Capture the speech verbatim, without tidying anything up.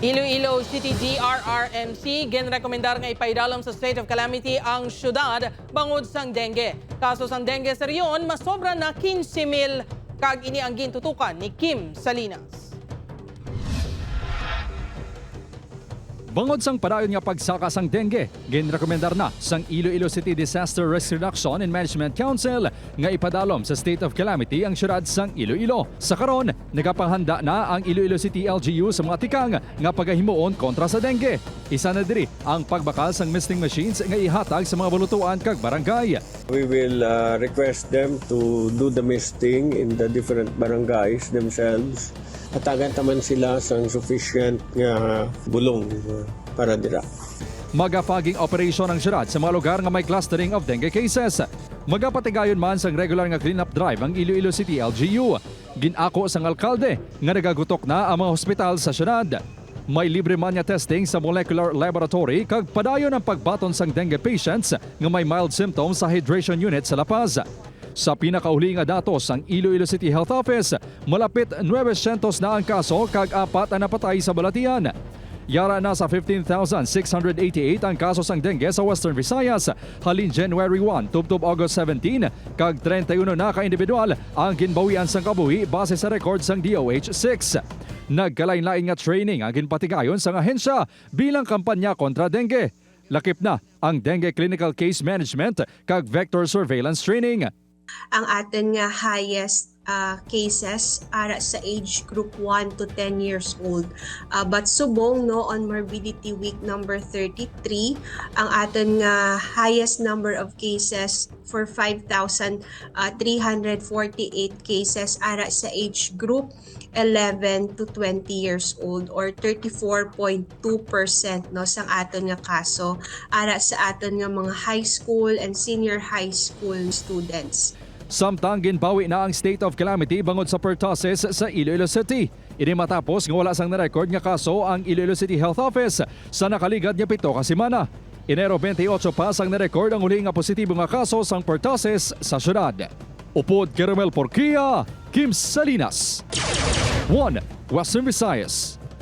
Iloilo City D R R M C ginrekomendar nga ipaidalom sa state of calamity ang syudad bangod sang dengue. Kaso sang dengue sa rehiyon masobra na quince mil, kag ini ang gintutukan ni Kim Salinas. Bangod sang padayon nga pagsaka sang dengue, ginrekomendar na sang Iloilo City Disaster Risk Reduction and Management Council nga ipadalom sa state of calamity ang syudad sang Iloilo. Sa karon, nagapanghanda na ang Iloilo City L G U sa mga tikang nga pagahimuon kontra sa dengue. Isa na diri ang pagbakal sang misting machines nga ihatag sa mga bulutuan kag barangay. We will uh, request them to do the misting in the different barangays themselves. Hatagan ta man sila sang sufficient nga bulong uh, para dira. Magafaging operation ang syudad sa mga lugar nga may clustering of dengue cases. Magapatigayon man sang regular nga cleanup drive ang Iloilo City L G U. Gin-ako sang alkalde nga nagagutok na ang mga hospital sa syudad. May libre man nga testing sa molecular laboratory kag padayon ang pagbaton sang dengue patients nga may mild symptoms sa hydration unit sa La Paz. Sa pinakauli nga datos sang Iloilo City Health Office, malapit nuebe syentos na ang kaso kag apat ang napatay sa balatian. Yara na sa fifteen thousand six hundred eighty-eight ang kaso sang dengue sa Western Visayas halin January one tubtob August seventeen, kag treinta y uno na ka individual ang ginbawian sang kabuhi base sa record sang D O H six. Nagkalain-lain nga training ang ginpatigayon sang ahensya bilang kampanya kontra dengue. Lakip na ang dengue clinical case management kag vector surveillance training. Ang aton nga highest uh, cases ara sa age group one to ten years old. Uh, but subong no on morbidity week number thirty-three, ang aton nga highest number of cases for five thousand three hundred forty-eight cases ara sa age group eleven to twenty years old or thirty-four point two percent no sang aton nga kaso ara sa aton nga mga high school and senior high school students. Samtang ginbawi na ang state of calamity bangod sa pertussis sa Iloilo City. Ini matapos nga wala sang na-record nga kaso ang Iloilo City Health Office sa nakaligad nga pito ka semana. Enero twenty-eight pa sang na-record ang uli nga positibo nga kaso sang pertussis sa syudad. Upod kay Romel Porquia, Kim Salinas, One Western Visayas.